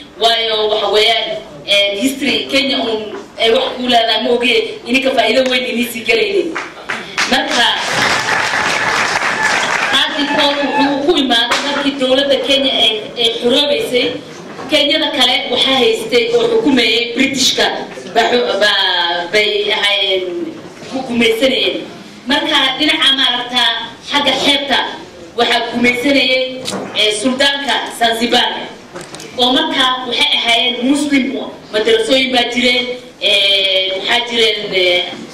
Waayo waxa weeyaan history Kenya un ay wax kuu leedahay ma oge, ininka faa'iido weyn iniisii gelaynin. Marka Qadhi Court wuxuu ku imaaday markii dowladda Kenya ay xoroobeysay. Kenyada kale waxaa haystay oo xukumayay Britishka bay ahaayeen, ku gumaysanayeen. Marka dhinaca maaragta xagga xeebta waxaa gumaysanayay suldaanka Zanzibar, oo marka waxay ahaayeen Muslim. Madarasooyin baa jireen, waxaa jireen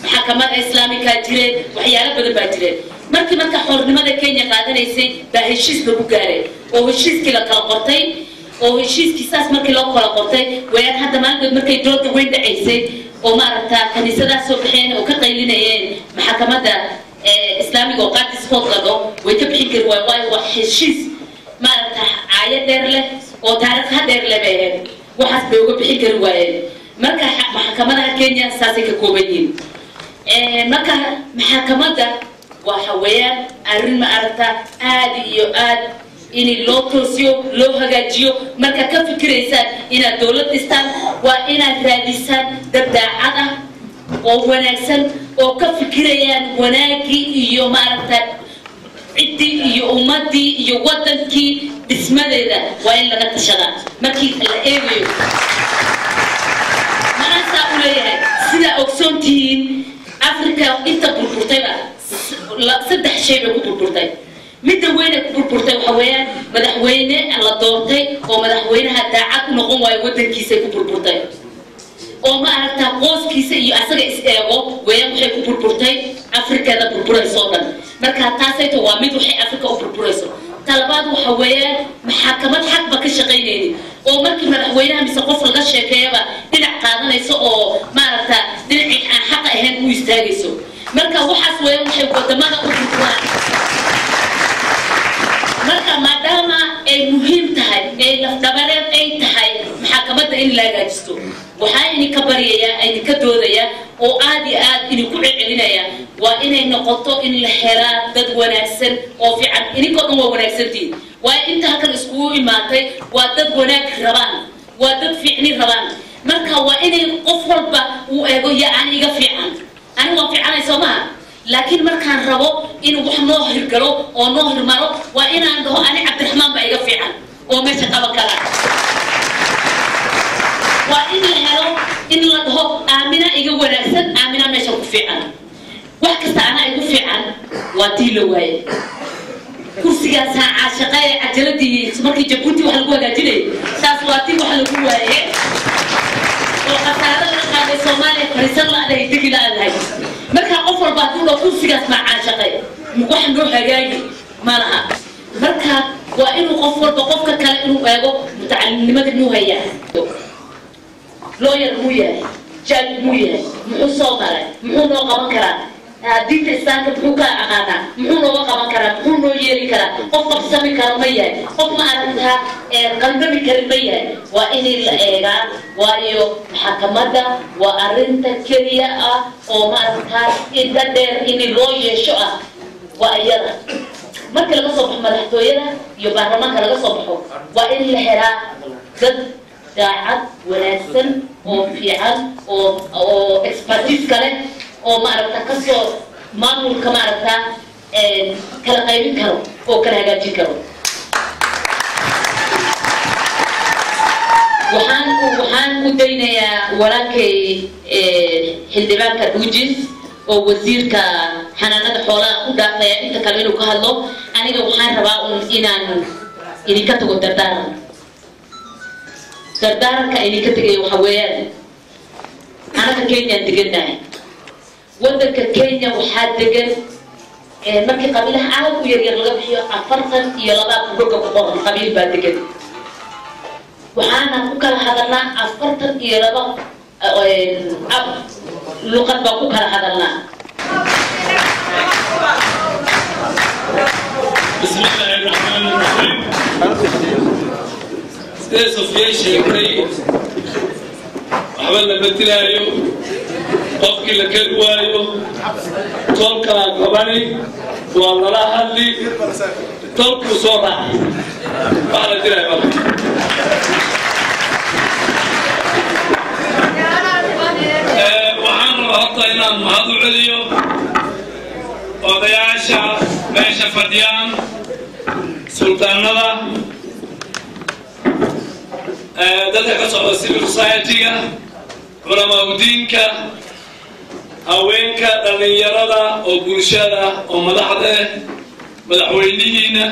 maxakamada Islaamika jireen, waxyaalo badan baa jireen. Markii marka xornimada Kenya qaadanaysay baa heshiis lagu gaaray oo heshiiskii la kala qortay, oo heshiiskii saas markii loo kala qortay wayaan. Hadda maalintood markay dooda weyn dhacaysay oo maaragta kaniisadaas soo baxeen oo ka qaylinayeen maxkamadda Islaamiga oo Qadhi Court lago way ka bixin kari waay, waayo waa heshiis maaragta caayo dheer leh oo taariikha dheer leh bay ahayd, waxaas bay uga bixin kari waayeen. Marka maxkamadaha Kenya saasay ka kooban yihiin. Marka maxkamadda waxa weeyaan arrin ma aragta aad iyo aad in loo toosiyo, loo hagaajiyo. Marka ka fikiraysaan inaad dowlad dhistaan, waa inaad raadisaan dad daacad ah oo wanaagsan oo ka fikirayaan wanaaggii iyo maaragta ciddii iyo ummaddii iyo waddankii dhismadeeda. Waa in laga tashadaa markii la eegayo. Manaasaa u leeyahay, sidaa ogsoon tihiin, Africa inta burburtayba saddex shay bay ku burburtay. Midda weyne ku burburtay waxa weeyaan madaxweyne la doortay oo madaxweynaha daacad u noqon waayo waddankiisay ku burburtay, oo ma aragtaa qoyskiisa iyo asaga is eego weeyaan waxay ku burburtay Afrikada burburayso o dhan. Marka taasayto waa mid waxay Afrika u burburayso. Talabaad waxa weeyaan maxakamad xaqba ka shaqaynaynin oo markii madaxweynaha mise qof laga sheekeeyaba dhinac qaadanayso oo maaragta dhinacii aan xaqa ahayn u istaagayso. Marka waxaas weeyaan waxay wadamada u burburaan. Marka maadaama ay muhiim tahay ee lafdhabareed ay tahay maxakamadda in la hagaajisto, waxaa idinka baryayaa, idinka doodaya oo aad iyo aad idinku celcelinaya, waa inay noqoto in la helaa dad wanaagsan oo fiican. Idinkoo dhan waa wanaagsantihiin, waayo inta halkan iskugu imaatay waa dad wanaag rabaan, waa dad fiicni rabaan. Marka waa inay qof walba uu eego yaa aan iga fiican. Ani waan fiicanay, soo maha? Laakiin markaan rabo in wax noo hirgalo oo noo hirmaro, waa inaan dhaho ani Cabdiraxmaan baa iga fiican oo meesha qaban kara. Waa in la helo in la dhaho Aamina iga wanaagsan, Aamina meesha ku fiican, wax kasta anaa igu fiican. Waa tii la waaye kursigaasaa caashaqee cajaladii markii Jabuuti wax lagu hagaajinayay, taas waa tii wax lagu waaye oo khasaaro laga qaaday. Soomaaliya fariisan la-dahay, degi la-dahay. Marka qof walba hadduu dhaho kursigaas maa caashaqay, wax noo hagaagi ma laha. Marka waa inuu qof walba qofka kale inuu eego mutacalimnimada muu hayaa, lawyer muu yahay, judge muu yahay, muxuu soo maray, muxuu noo qaban karaa, diinta Islaamka muxuu ka aqaanaa, muxuu nooga qaban karaa, muxuu noo yeeli karaa, qof qabsami kara ma yahay, qof ma aragtaa qaldami karin ma yahay. Waa inay la eegaa, waayo maxakamadda waa arrinta keliya ah oo ma aragtaa inta dheer in loo yeesho ah waa iyada. Marka laga soo baxo madaxtooyada iyo baarlamaanka laga soo baxo, waa in la helaa dad daacad wanaagsan oo fiican oo expertise kale oo maaragta kasoo maamulka maaragta kala qaybin karo oo kala hagaajin karo. Waxaan u daynayaa walaalkay xildhibaanka Dhuujis oo wasiirka xanaanada xoolaha u dhaafaya inta kale inuu ka hadlo. Aniga waxaan rabaa un inaan idinka tago dardaaran. Dardaaranka idinka tegaya waxa weeyaan, anaga Kenyaan degannahay. Waddanka Kenya waxaa degan, markii qabiilaha aad u yaryar laga bixiyo, 42 bugaga ku qoran qabiil baa degan. Waxaana ku kala hadalnaa 42 ab luqad baan ku kala hadalnaa. بسم الله الرحمن الرحيم. Sidee Sofiye sheegtay, waxba lama dilaayo. Qofkii la keli waayo tolkaa qabani, waa lala hadli, tolkuu soo raacay. Wax la dilaayo marka Odayaasha meesha fadhiyaan, suldaanada, dadka ka socda civil society-ga, culamaaudiinka, haweenka, dhallinyarada oo bulshada oo madaxda eh, madaxweynihiina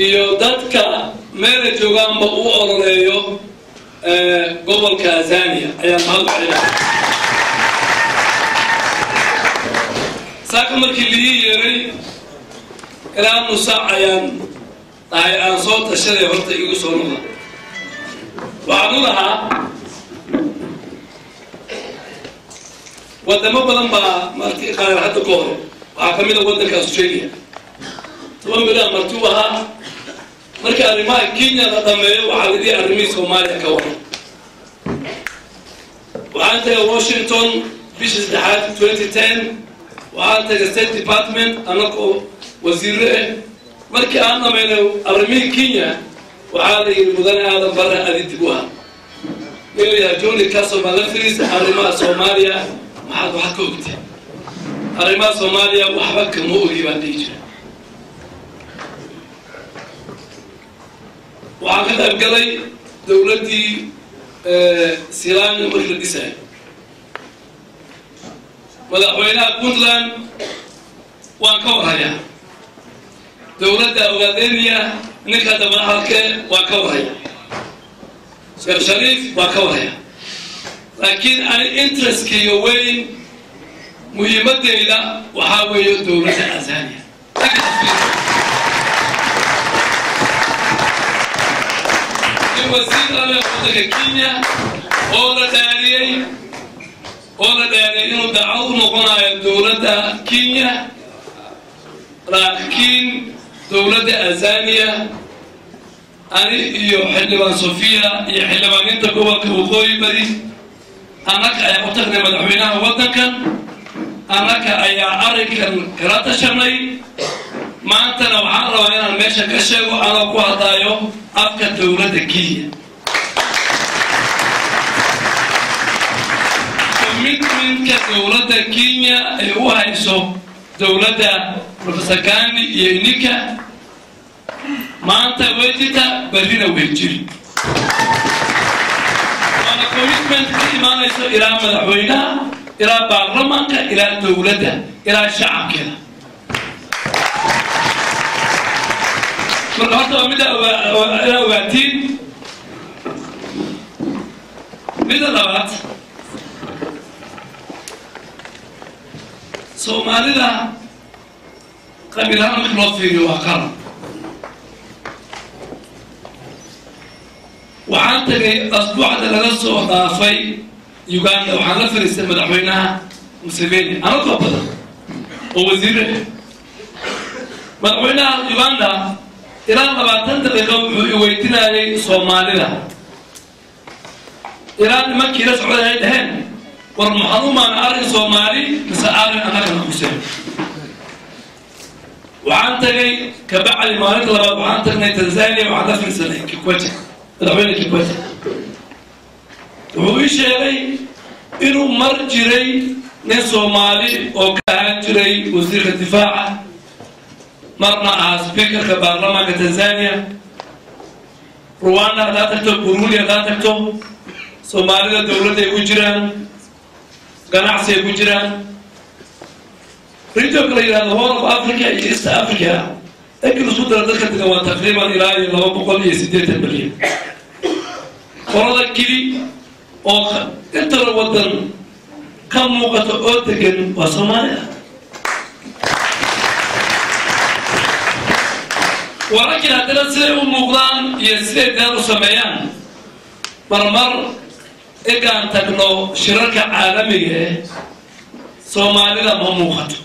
iyo dadka meelay joogaanba u ololeeyo gobolka Azania ayaan mahad u celinaya. Saaka markii liii yeeray ilaa nus saac ayaan dhahay aan soo tashaday, horta igu soo noqda. Waxaan u lahaa wadamo badan baa marti qaar hadda ka hore, waxaa ka mid a waddanka Australia, 10 bilood marti u ahaa. Markii arrimaha Kenya la dhameeyo, waxaa lidii arrimihii Soomaaliya ka waran. Waxaan tagay Washington bishii saddexaad 2010, waxaan tagay State Department anagoo wasiire ah. Markii aan dhamaynay arrimihii Kenya, waxaa la yidhi mudane Aadan Barre adi dib u ah nin la yidhaha Johnny Carson baa la fariisa, arrimaha Soomaaliya maxaad wax ka ogtay? Arrimaha Soomaaliya waxba kama ogi baan dhihi jira. Waxaan ka qayb galay dowladdii Silaanya markii la dhisayo. Madaxweynaha Puntland waan ka warhayaa, dowladda Ogaadenia ninka hadda madaxalkee waan ka warhayaa, Sheekh Shariif waan ka warhayaa, laakiin ani interestkayga weyn, muhiimadeyda waxaa weeye dowladda Azania. Nin wasiir ale waddanka Kenya oo la dhaariyey inuu daacad u noqonayo dowladda Kenya, laakiin dowladda Azania ani iyo xildhibaan Sofia iyo xildhibaaninta gobolka Waqooyi Bari annaga ayaa u tagnay madaxweynaha waddankan, annaga ayaa arrinkan kala tashanay. Maantana waxaan rabaa inaan meesha ka sheego anoo ku hadlaayo afka dowladda Kenya, commitmentka dowladda Kenya ay u hayso dowladda Professor Gani iyo ininka maanta way jirta, berrina way jiri. Waana commitment ka imaanayso ilaa madaxweynaha, ilaa baarlamaanka, ilaa dowladda, ilaa shacabkeeda. Marka horta waa midda ilaa ogaatiin. Midda labaad, Soomaalida qabiil ahaan marka loo fiiriyo waa qaran. Waxaan tagay asbuucda laga soo dhaafay Uganda, waxaan la fariistay madaxweynaha Museveni anagoo badan oo wasiire. Madaxweynaha Uganda ilaa 20 daqiiqa wuxuu iweydiinayay Soomaalida, ilaa nimankii la socday ay dhaheen, war maxaan u maana arrin Soomaali mise arrin annagana khuseen? Waxaan tagay kabacdi maalinta labaad, waxaan tagnay Tanzania, waxaan la fiirsanay Kikwete. Madaxweyne Kikwete wuxuu ii sheegay inuu mar jiray nin Soomaali oo ka ahaan jiray wasiirka difaaca, marna ahaa speakerka baarlamaanka Tanzania. Ruwanda haddaad tagto, Burundi haddaad tagto, Soomaalida dowladda ay ku jiraan, ganacsi ay ku jiraan. Regionka la yidhahdo Horn of Africa iyo East Africa ekil isku dara, dadka degan waa taqriiban ilaa iyo 280 milyan. Qolada keli oo intala wadan ka muuqata oo degan waa Soomaalida. Walaakiin haddana siday u muuqdaan iyo siday dadaal u sameeyaan, marmar egaan tagno shirarka caalamiga eh, Soomaalida ma muuqato.